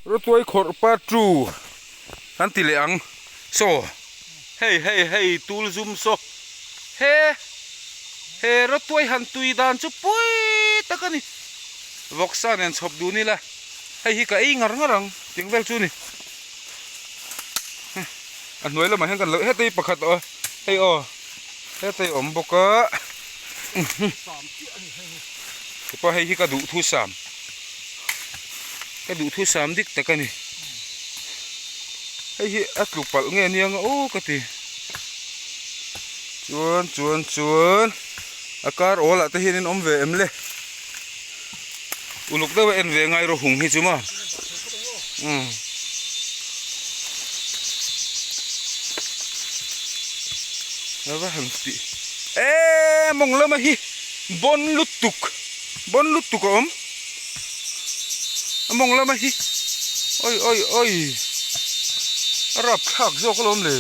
Rawtuai khawrh part 2 kan ti leh ang. Saw hei hei hei tul zum saw he he rawtuai han tui dan chu pui tak a ni. Vawksa nen chhawp dun ila hei hi ka ei ngar ngar ang tih vel chu a ni. A hnuai lamah hian kan lo heta hi pakhat aw hei aw heta hi awm bawk a tichuan hei hi ka duhthusam ka duhthusam dik tak a ni hei hi a tlu palh nge nia ang aw ka ti chuan chuan chuan a kar awl ah te hian in awm ve em le uluk deuh a en ve ngai rawh hung hi chu maw umm ava han tih eee mawng lama hi bawn lutuk bawn lutuk a awm a mawng lama hi awi awi awi a rapthlak zawk alawm le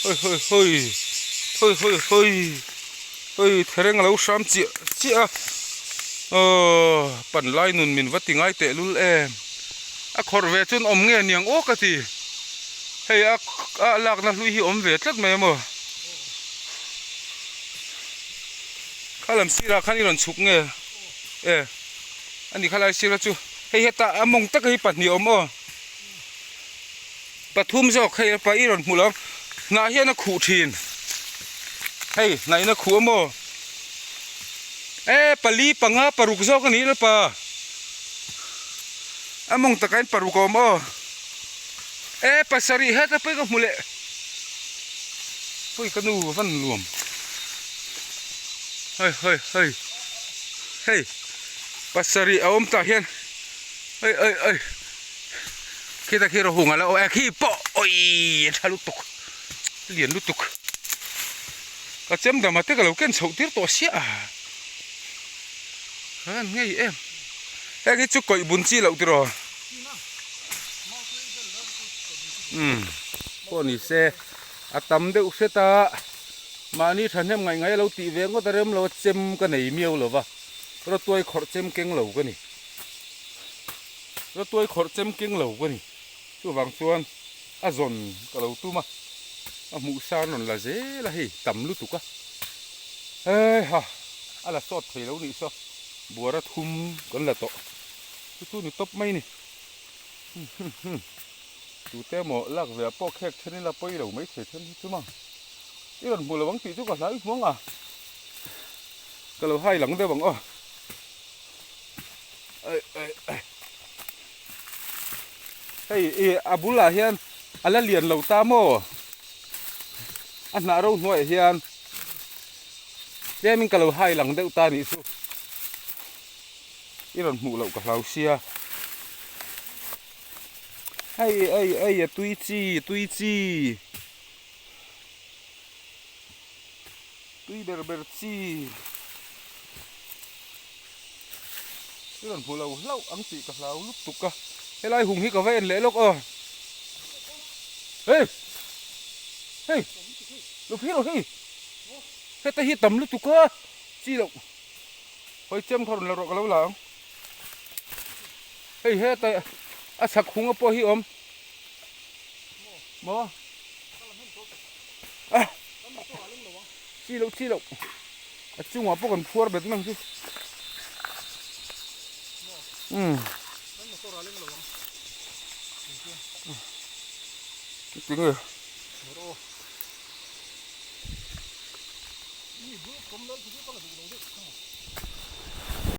hawi hawi hawi hawi hawi hawi. Hei thereng a lo hram chiah chiah a, aww pan lai nun min va ti ngai teh lul em, a khawrh ve chuan awm nge niang aw ka ti, hei a a lakna hlui hi awm ve tlat mai a maw, kha lam sirah khan i rawn chhuk nge e ani kha lai sira chu hei hetah a mawng taka hi pahnih a awm aw pathum zawk hei pa i rawn hmuh lo hnah hian a khuh thin hei hnah in a khuh a maw e pali panga paruk zawk a ni la pa a mawng takah hian paruk a awm aw e pasarih heta pawh ka hmu leh pawi ka nu a van nuam hei hei hei hei pasarih a awm tah hian ei ei ei. Khita khi rawh hung a la aw e khi pawh awii a tha lutuk lian lutuk ka chem dam a te ka lo ken chhoh tir tawh sia an ngei em heng hi chu kawih bun chi loh tiraw umm pawh ni se a tam deuh hret a mahni thahnem ngaih ngaih a lo tih ve ngawt a rem lo a chem ka nei miau lo va rawtuai khawrh chem keng lo ka ni. Rawtuai khawrh chem keng lo ka ni. Chuvang chuan a zawn ka lo tum a, a hmuh san rawn la zel a hei tam lutuk a. Heiha a la sawt thei lo nih saw buara thum kan la tawh. Chu chu ni tawp mai ni. Tute emaw lak ve ah pawh khek then ila pawi lo mai thei then hi chu mang. I rawn hmu lo ang tih chu ka hlai hmuang a. Ka lo hai lang deuh ang aw. Hei i a bulah hian a la lian lo ta maw a hnah ro hnuaiah hian tlemin ka lo hai lang deuh ta nih chu i rawn hmuh loh ka hlau sia hei ei ei a tui chi tui chi tui ber ber chi. I rawn hmu lo hlauh ang tih ka hlau lutuk a, helai hung hi ka va en leh lawk aw. Hei! Hei! Lo phei rawh hei! Heta hi tam lutuk a, chi loh. Hawi chem kha rawn la rawh ka lo la ang. Hei heta a chhak hung a pawh hi awm. Maw? Ah! Chi loh chi loh. A chungah pawh kan phuar bet mang chu. Umm. Tinge.